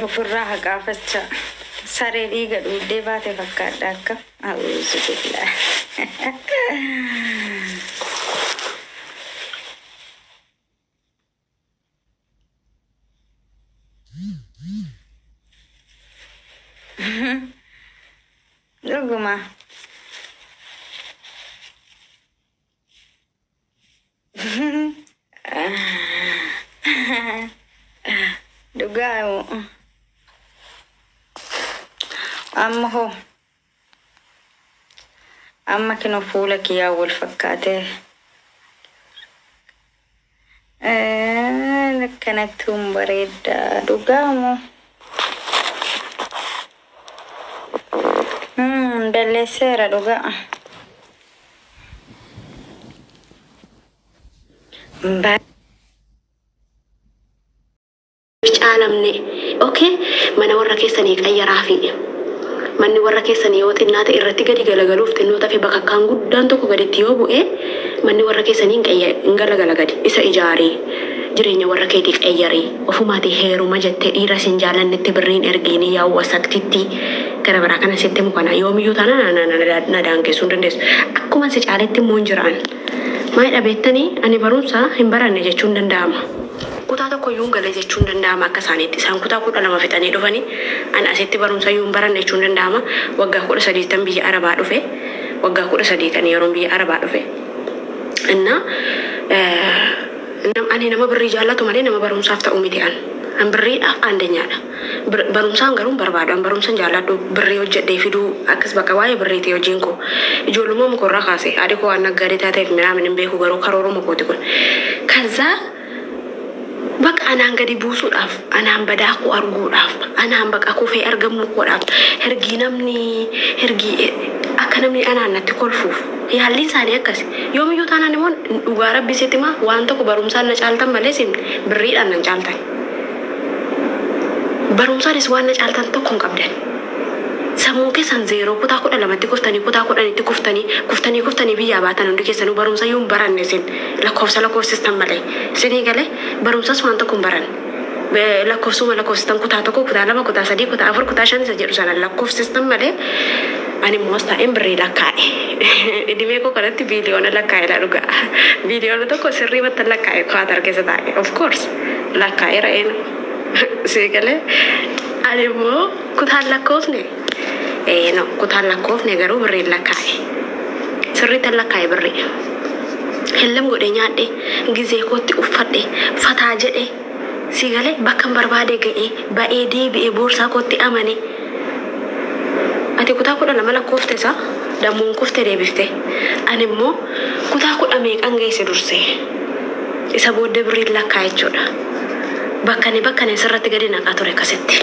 Ofirraa haqaafachaa saree dhiiga dhuuddee baate fakkaadha akka a'uuzu billaa. Dhuguma. Dhugaa amma hoo amma kinoo fuula kiyyaa wal fakkaatee akkanatti hun bareedda dhugaa moo balleesseera dhugaa. Caalamne okay, mana warra keessanii qayyaraafi manni warra keessanii yoo xinnaa ta'e irratti gadi galagaluuf xinnoo tafe bakakkaan guddaan tokko gaditti yoo bu'e manni warra keessanii hin galagala gadi isa ijaaree jireenya warra keetii qayyaree ofumaatii heeruma jettee dhiira sin jaalannetti birriin ergiinii yaa'u wasaktitti gara biraa kana sitti mukana yoomiyyuu taana na daangeessuu hin dandeessu akkuma si caaletti immoo hin jiraan maal dhabeettanii ani barumsa hin baranne jechuun danda'ama. Kutaa tokko iyyuu hin galee jechuun danda'ama akka isaaniitti. Isaan kutaa 12 fixanii dhufanii ani asitti barumsa iyyuu hin baranne jechuun danda'ama. Waggaa 13 biyya Arabaa dhufe. Waggaa 13 kan yeroon biyya Arabaa dhufe. Innaa ani nama birrii jaallatu malee nama barumsaaf ta'u miti an. An birriidhaaf aandanyaadha. Barumsaan garuu hin barbaadu. An barumsa hin jaalladhu. Birrii hojjedhee fiduu akkas bakka waa'ee birriiti hojiin koo. Ijoollummaa mukorraa kaase haadhi koo waan naggaadee taateef minaamin hin beeku garuu karooruma kooti kun. Kazaa bakka anaan gadi buusuudhaaf, anaan badaa koo arguudhaaf, anaan bakka kufee argamuu koodhaaf, hergii namni hergii akka namni anaan natti kolfuuf yaalliin isaanii akkasi. Yoomiyyuu taanaan immoo dhugaa rabbi sitti himaa waan tokko barumsaan na caaltan malee isin birriidhaan na caaltan. Barumsaanis waan na caaltan tokko hin qabdan. Sammuu keessan zeeroo kutaa 12tti kuftanii kutaa 10tti kuftanii kuftanii kuftanii biyyaa baatan hundi keessanuu barumsa iyyuu hin baranne isin lakkoofsa lakkoofsistan malee. Isinii galee barumsas waan tokko hin baranne. Lakkoofsuma lakkoofsistan kutaa 1 kutaa 2 kutaa 3 kutaa 4 kutaa 5 isa jedhu sana lakkoofsistan malee ani immoo as taa'een birrii lakkaa'e. Idimee koo kanatti biiliyoona lakkaa'eedha dhugaa. Biiliyoona tokko sirrii battan lakkaa'e Qaatar keessa taa'e. Of course lakkaa'eera eenu. Sii galee ani immoo kutaan lakkoofne. No, kutaan lakkoofne garuu birriin lakkaa'e. Sirriitti lakkaa'e birrii. Hellem godhee nyaadhe, gizee kootti uffadhe, fataa jedhe. Sii galee bakka barbaade ga'ee ba'ee deebi'ee boorsaa kootti amane. Ati kutaa 12 lakkoofte isaa dammuun kufte deebifte. Ani immoo kutaa 10 meeqan geesse dursee. Isa booddee birriin lakkaa'e jechuudha. Bakkani bakkani sirratti gadi naqaa ture akkasitti.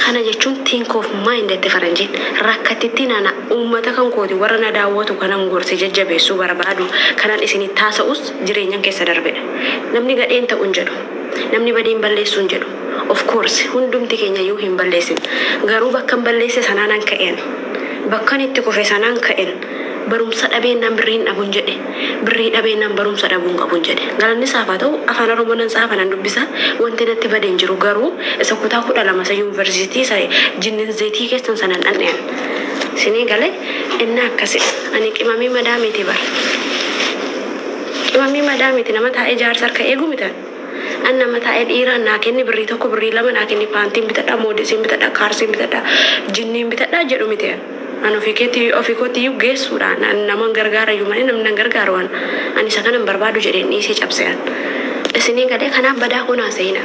Kana jechuun think of mind itti faranjiin rakkatitti nana uummata kan kooti warra na daawwatu kanan gorse jajjabeessuu barbaadu kanan isinit taasa'us jireenyan keessa darbedha. Namni gadheen ta'u hin jedhu. Namni badiin balleessuu hin jedhu. Of course hundumti keenya iyyuu hin balleessin. Garuu bakkan balleesse sanaanan ka'een. Bakkan itti kufe sanaan ka'een. Barumsa dhabeennan birriin dhabun jedhe. Birrii dhabeennan barumsa dhabuu hin qabun jedhe. Galanni isaaf haa ta'u afaan Oromoo nan tsaafa nan dubbisa. Wanti natti bade hin jiru garuu isa kutaa 12 isa yuunivarsiitii isa jinnin zeetii keessan sana hin dhandhean. Isinii galee inni akkasidha. Ani qimamii madaa miti bar. Qimamii madaa miti nama taa'ee jaarsa harka eegu mitan. An nama taa'ee dhiira naa kenni birrii tokko birrii lama naa kenni paantiin bitadha moodisiin bitadha kaarsiin bitadha jinniin bitadha jedhu miti. An ofii keetti ofii kootti iyyuu geessuudhaan an naman gargaara iyyuu malee namni nan gargaaru an ani isa kanan barbaadu jedheen dhiisee cabse an. Isinii galee kanaaf badaa koo naa seena.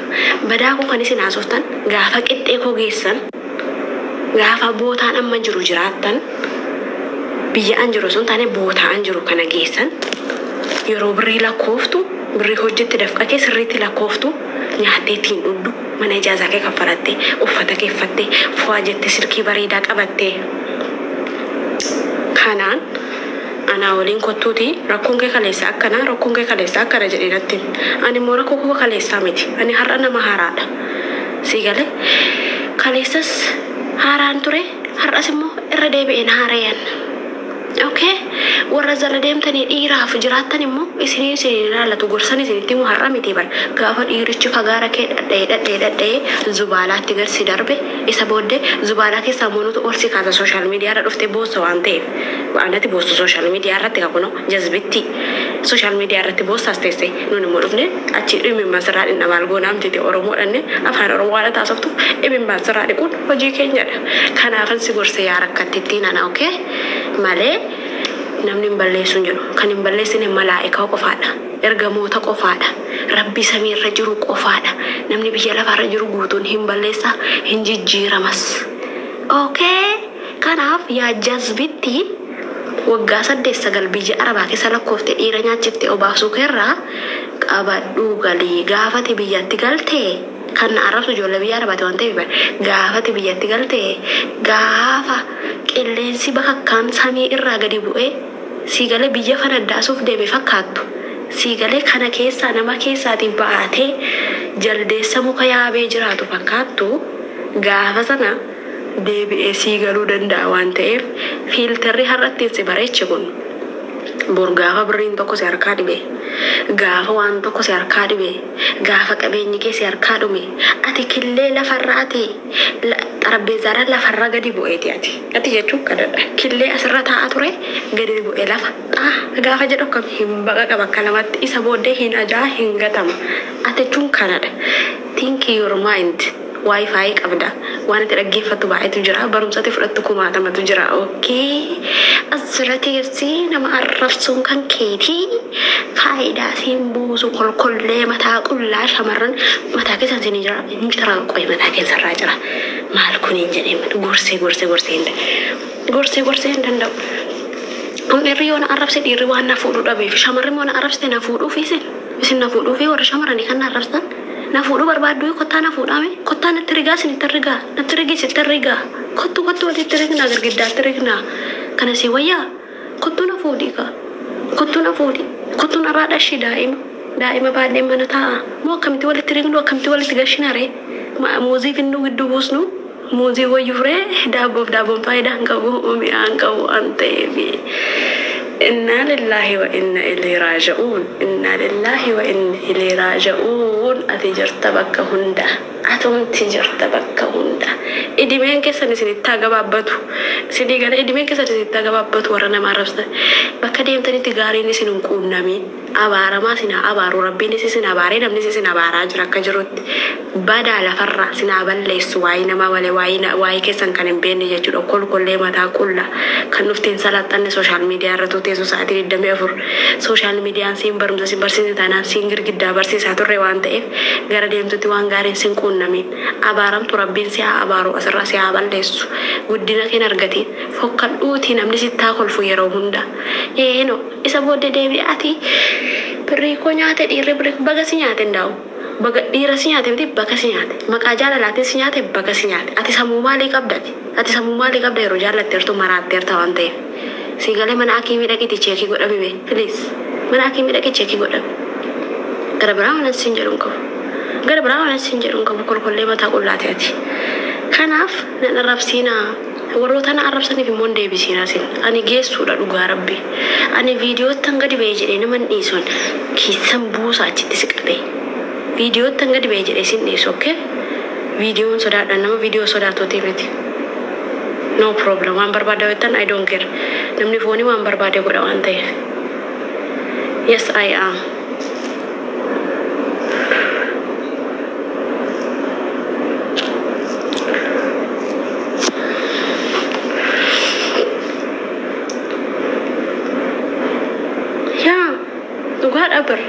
Badaa koo kan isin haasoftan gaafa qixxee koo geessan gaafa bootaan amma jiru jiraattan biyya an jiru sun taane bootaa an jiru kana geessan yeroo birrii lakkooftu birrii hojjette dafqa kee sirriitti lakkooftu nyaattee ittiin dhugdu mana ijaazaa kee kaffalattee uffata kee uffattee fu'aa jette silkii bareedaa qabattee kanaan anaa waliin kottuuti rakkoon kee kaleessa akkana rakkoon kee kaleessa akkana jedhee natti himi. Ani immoo rakkoo koo kaleessaa miti. Ani har'a nama haaraadha. Sii galee kaleessas haaraan ture har'as immoo irra deebi'een haara'een. Okay? Warra jala deemtanii dhiiraaf jiraattan immoo isinii isin ilaallatu gorsan isinitti immoo har'a miti bara. Gaafa dhiirichi fagaara kee dhadha'ee dhadha'ee dhadha'ee zubaalaatti garsi darbe isa booddee zubaalaa keessaa immoo nutu ol si kaasa sooshaal miidiyaa irra dhuftee boossa waan ta'eef. Anatti boossu sooshaal miidiyaa irratti kakunoo jazbitti sooshaal miidiyaa irratti boossaas teesse nuun immoo dhufne achi dhimmi sirraa dhinna maal goonaa miti Oromoo dhanne afaan Oromoo waan taasiftu dhimmi sirraa dhiquun hojii keenyadha. Kanaafan si gorse yaa rakkattittiin ana okee malee namni hin balleessu hin jiru. Kan hin balleessine malaa'ikaa qofaadha. Ergamoota qofaadha. Rabbi samiirra jiru qofaadha. Namni biyya lafaarra jiru guutuun hin balleessa hin jijjiiramas. Okee kanaaf yaa jazbitti waggaa 8-9 biyya arabaa keessa lakkoofte dhiira nyaachifte obaasuu keerraa qabadhuu galii gaafati biyyatti galtee kan na arrabsu ijoollee biyya arabaati waan ta'eef gaafati biyyatti galtee gaafa qilleensi bakakkaan samii irraa gadi bu'ee siigalee biyya fanaddaasuuf deeme fakkaattu siigalee kana keessaa nama keessaatii baatee jaldeessa muka yaabee jiraatu fakkaattu gaafa sana deebi'ee siigaluu danda'a waan ta'eef fiiltarri har'a ittiin si bareeche kun bor gaafa birriin tokko si harkaa dhibe gaafa waan tokko si harkaa dhibe gaafa qabeenyi kee si harkaa dhume ati killee lafarraati xarabbeezaarra lafarra gadi bu'eeti ati ati jechuun kadhadha killee asirra taa'aa ture gadi bu'ee lafa gaafa jedhu akkam hin baqa qaba akka lamatti isa booddee hin ajaa hin gatama ati jechuun kanadha think your mind. Wi-Fi qabda waan itti dhaggeeffattu baay'eetu jira barumsatti fudhattu kumaatamatu jira okee asirra teessee nama arrabsuun kan keetii faayidaa siin buusu kolkollee mataa qullaa shamarran mataa keessan siin jira hin jira qoy mataa keessarraa jira maal kun hin jedhee gorsee gorsee gorsee hin gorsee gorsee hin danda'u. Dhiirri yoo na arrabse dhiirri waan na fuudhuu dhabeef shamarri immoo na arrabsite na fuudhuufi isin na fuudhuufi warra shamarranii kan na arrabsitan. Na fuudhuu barbaaddu kottaa na fuudhame kottaa natti rigaa isinitti rigaa natti rigi sitti rigaa kottu kottu walitti rignaa girgiddaatti rignaa kana si wayyaa kottu na fuudhii kaa kottu na fuudhii kottu narraa dhashi daa'ima daa'ima baadhee mana taa'a moo akkamitti walitti rignu akkamitti walitti gashina ree muuzii finnuu gidduu buusnu muuzii wayyuu ree daabboof daabboon faayidaa hin qabu mi'aa hin qabu waan ta'eef. Inna lillahi wa inna ilaihi raaji'uun. Inna lillahi wa inna ilaihi raaji'uun. Ati jirta bakka hunda. Atumti jirta bakka hunda. Idimeen keessan isinitti haa gabaabbatu. Isinii gara idimeen keessan isinitti haa gabaabbatu warra nama arrabsitan. Bakka deemtanitti gaariin isin hin quunnamiin. Abaaramaa isin haa abaaru. Rabbiinis isin abaaree namnis isin abaaraa jira akka jirutti. Badaa lafarraa isin haa balleessu waa'ee namaa malee waa'ee keessan kan hin beekne jechuudha. Kolkollee mataa qulla kan dhufteen salaxxanne sooshaal miidiyaa irra teessu sa'aatii 24 sooshaal miidiyaan siin barumsa siin barsiise taanaan siin girgiddaa barsiisaa turre waan ta'eef gara deemtutti waan gaariin siin quunnamiin abaaramtu rabbiin si haa abaaru asirraa si haa balleessu guddina keen argatiin fokkadhuutii namni sitti haa kolfu yeroo hunda eeno isa booddee deebi'e ati birrii koo nyaate dhiirri birrii baga si nyaate hin daa'u baga dhiira si nyaate miti baga si nyaate maqaa jaalalaatiin si nyaate baga si nyaate ati sammuu maalii qabdati ati sammuu maalii qabda yeroo jaallatteertu maraatteerta waan ta'eef. Siigalee mana akimii dhaqiti cheekii godhame bee please mana akimii dhaqi cheekii godhame gara biraa waan siin jedhu hin qabu gara biraa waan siin jedhu hin qabu kolkollee mataa qullaate ati kanaaf nan arrabsiinaa warroota na arrabsaniif immoo hin deebisiinaa sin ani geessuudha dhugaa rabbi ani viidiyoottan gadi ba'ee jedhee nama hin dhiisuun keessan buusaa achitti si qabee viidiyoottan gadi ba'ee jedhee sin dhiisu okkee viidiyoon sodaadhaan nama viidiyoo sodaatootii miti. No problem. Waan barbaade jettan I don't care. Namni foonii waan barbaade godha waan ta'eef. Yes, I am. Yaa dhugaadha bir.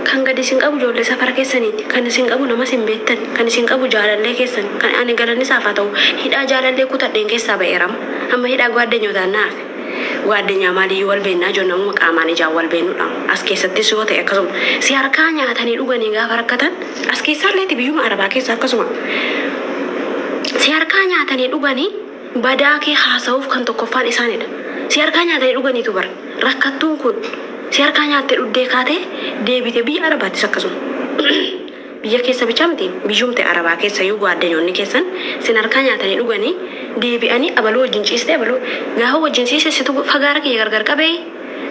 Kan gadi isin qabu ijoollee safara keessaniiti. Kan isin qabu nama isin beektan. Kan isin qabu jaalallee keessan. Kan ani galanni isaaf haa ta'u hidhaa jaalallee kutadheen keessaa ba'eerama. Amma hidhaa gwaaddenyootaan naaf. Gwaaddenyaa maaliyyuu wal beennaa ijoon namuma qaamaan ijaan wal beennudha. As keessattis yoo ta'e akkasuma. Si harkaa nyaatanii dhuganii gaafa rakkatan as keessaalleeti biyyuma arabaa keessa akkasuma. Si harkaa nyaatanii dhuganii badaa kee haasa'uuf kan tokkoffaan isaanidha. Si harkaa nyaatanii dhuganiitu bara. Rakkattuun kun si harkaa nyaattee dhuddee kaatee deebitee biyya arabaattis akkasuma. Biyya keessa bichaa miti biyyumte arabaa keessa iyyuu gwaaddanyoonni keessan sin harkaa nyaatanii dhuganii deebi'anii abaluu wajjin ciistee abaluu gaafa wajjin ciiste situ fagaara kiyya gargar qabee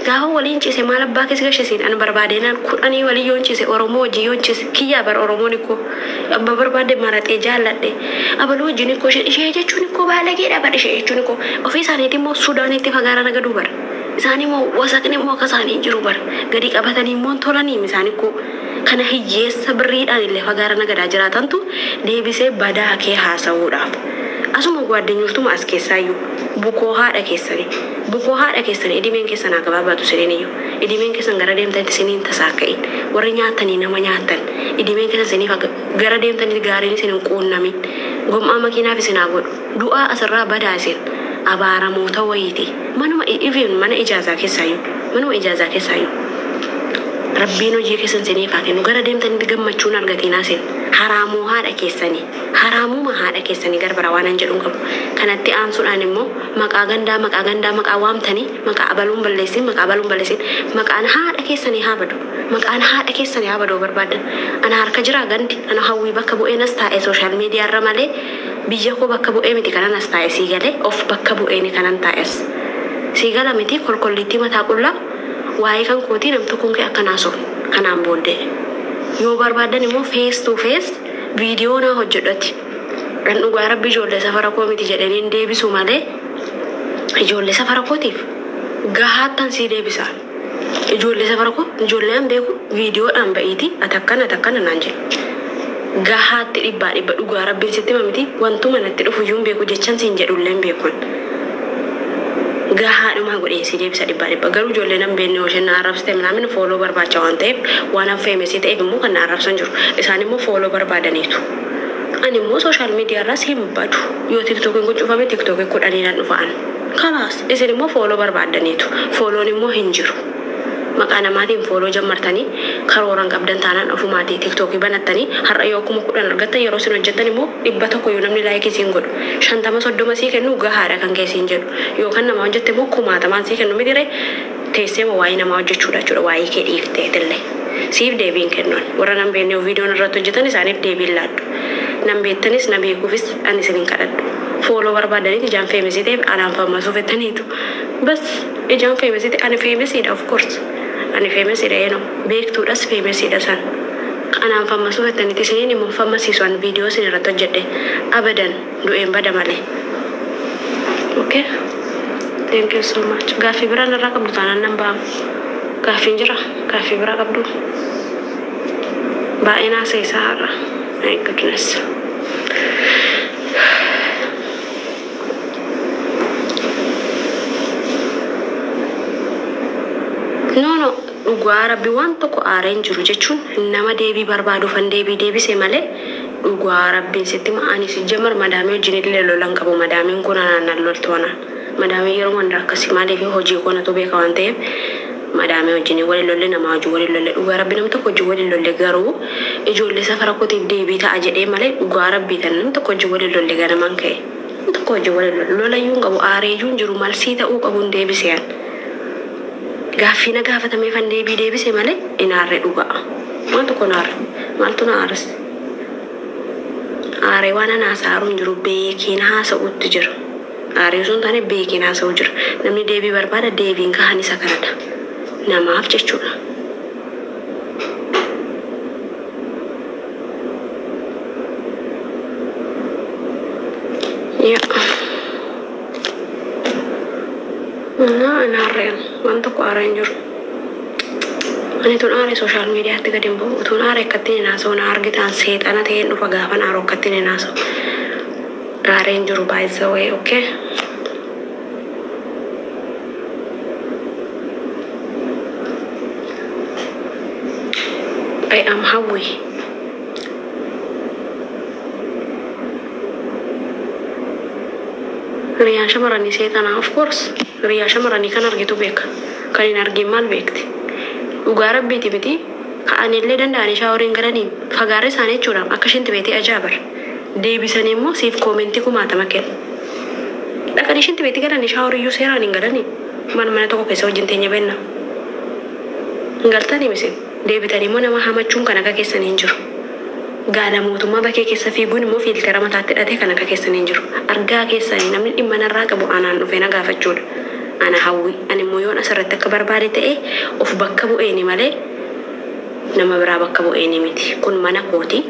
Gaafa waliin ciise maal abbaa keessa gashisiin an barbaadeenaan kudhanii walii yoon ciise Oromoo hojii yoon ciise kiyyaa bar Oromoon ikkoo abba barbaade maratee jaalladhe abaluu wajjin ikkoo ishee jechuun ikkoo baalageedha bar ishee jechuun ikkoo ofii isaaniitii immoo Suudaanitti fagaara nagaduu bar isaan immoo wasaqni immoo akka isaanii jiru bar gadi qabatanii immoo tolanii isaan ikkoo kana hiyyeessa birriidhaan illee fagaara nagadaa jiraatantu deebisee badaa kee haasa'uudhaaf. Asuma gwaaddenyurtuma as keessaayyuu bukoo haadha keessanii bukoo haadha keessanii idimeen keessan haa gabaabatu isiniin idimeen keessan gara deemtanitti isiniin tasaakka'iin warri nyaatanii nama nyaattan idimeen keessan isiniif gara deemtanitti gaariin isin hin quunnamin gom'aa makiinaaf isin haa godhu du'aa asirraa badaa isin abaaramoota wayiiti manuma even mana ijaazaa keessaayyuu manuma ijaazaa keessaayyuu rabbiin hojii keessan isiniif haa kennu gara deemtanitti gammachuun argatinaa isin haraamuu haadha keessanii haraamuma haadha keessanii garbara waan an jedhuun qabu kanatti aansuudhaan immoo maqaa gandaa maqaa gandaa maqaa waamtanii maqaa abaluun balleessin maqaa abaluun balleessin maqaan haadha keessanii haa badu maqaan haadha keessanii haa baduu barbaadan ana harka jiraa gandi ana hawwii bakka bu'een as taa'e sooshaal miidiyaa irra malee biyya koo bakka bu'ee miti kanan as taa'e sii galee of bakka bu'eeni kanan taa'es sii gala miti kolkolliitti mataa qullaa waa'ee kan kootii nam tokkoon kee akkanaa so kanaan booddee yoo barbaadan immoo face to face viidiyoo naa hojjedhati kan dhugaa rabbi ijoollee safara koo miti jedhaniin deebisu malee ijoollee safara kootiif gahaattan sii deebisa ijoollee safara koo ijoollee an beeku viidiyoodhaan ba'iiti atakkana atakkana naan jedhe gahaatti dhibbaa dhibba dhugaa rabbiin sitti hima miti wantuma natti dhufu iyyuu hin beeku jechan siin jedhullee hin beekun gahaadhuma godheen si deebisa dhibbaa dhibba garuu ijoollee nan beekne isheen na arrabsite minaamin fooloo barbaacha waan ta'eef waan an feemesii ta'eef immoo kan na arrabsan jiru isaan immoo fooloo barbaadaniitu. Ani immoo sooshaal miidiyaa irraas hin badu yoo tiktookiin kun cufame tiktookiin kudhanii nan dhufa an kalaas isin immoo fooloo barbaadaniitu fooloon immoo hin jiru. Maqaa namaatiin fooloo jammartanii karooran qabdan taanaan ofumaatii tiktookii banattanii har'a yoo 10,000 argattan yeroo isin hojjettan immoo 100 yoo namni laayikii siin godhu 50 30 sii kennu gahaadha kan kee siin jedhu yookaan nama hojjette immoo kumaatamaan sii kennu miti ree teessee waa'ee namaa hojjechuudha jechuudha waa'ee kee dhiifteetillee siif deebiin kennuun warra nan beekne viidiyoon irratti hojjetan isaaniif deebiin laaddu nan beektanis na beekuufis ani isin hin kadhadhu fooloo barbaadaniit ijaan feemesii ta'eef anaan fammasuu fettaniitu bas ijaan feemesii ta'e ani feemesiidha of course ani feemesiidha eenoo beektuudhas feemesiidha san anaan fammasuu fettaniit isiniin immoo fammasiisu an viidiyoo isin irratti hojjedhe abadan du'een bada malee. Okay, thank you so much. Gaaffii biraa narraa qabdu taanaan nan ba'ama. Gaaffiin jira gaaffii biraa qabdu baay'een haasa'e har'a. My goodness. No no dhugaa rabbi waan tokko aareen jiru jechuun nama deebii barbaaduufan deebii deebise malee dhugaa rabbiin sitti ani si jamar madaamii wajjin illee lolan qabu madaamiin kun anaan nan loltu anaan madaamii yeroo hunda akkasii maaliif hojii koo natu beeka waan ta'eef madaamii wajjin waliin lolle namaa wajjin waliin lolle dhugaa rabbi nam tokko wajjin waliin lolle garuu ijoollee safara kootiif deebii ta'a jedhee malee dhugaa rabbii tan nam tokko wajjin waliin lolle ganamaan ka'e nam tokko wajjin waliin lolle lolayyuu hin qabu aareeyyuu hin jiru malsii ta'uu qabuun deebise an. Gaaffii na gaafatamee kan deebii deebise malee hin aarre dhugaa. Waan tokko hin aarre. Maaltu na aaras? Aaree waan ana haasa'aaru hin jiru beekiin haasa'utti jira. Aaree osoo hin taane beekiin haasa'u jira. Namni deebii barbaada deebiin gahaan isa kanadha. Namaaf jechuudha. Yaa. Na hin aarreen waan tokko aaree hin jiru. Ani tun aaree sooshaal miidiyaatti gadi hin ba'u. Tun aaree akkattiin hin haasa'u na argitaan seexana ta'een dhufa gaafan aaru akkattiin hin haasa'u. Aaree hin jiru by the way, okay? I am Hawi. Hiriyaan shamarranii seexanaa of course. Hiriyaa shamarranii kan argitu beeka. Kan hin argin maal beekti? Dhugaa rabbiiti miti ka'anillee danda'anii shaaworiin galanii fagaarri isaanii jechuudha akka ishiin beetee ajaabar. Deebisanii immoo siif koomentii kumaatama kennu. Dhaqanii ishiin beetee galanii shaaworiyyuu seeraan hin galanii mana mana tokko keessa wajjin teenya benna. Hin galtanii misin deebitanii immoo nama hamachuun kan akka keessanii hin jiru. Gaala mootummaa bakkee keessa fiiguun immoo fiiltera mataatti hidhatee kan akka keessanii hin jiru. Argaa keessanii namni dhimma narraa qabu anaan dhufee na gaafachuudha. Ana Hawwi, ani immoo yoon asirratti akka barbaade ta'e of bakka bu'eeni malee nama biraa bakka bu'eeni miti. Kun mana kooti.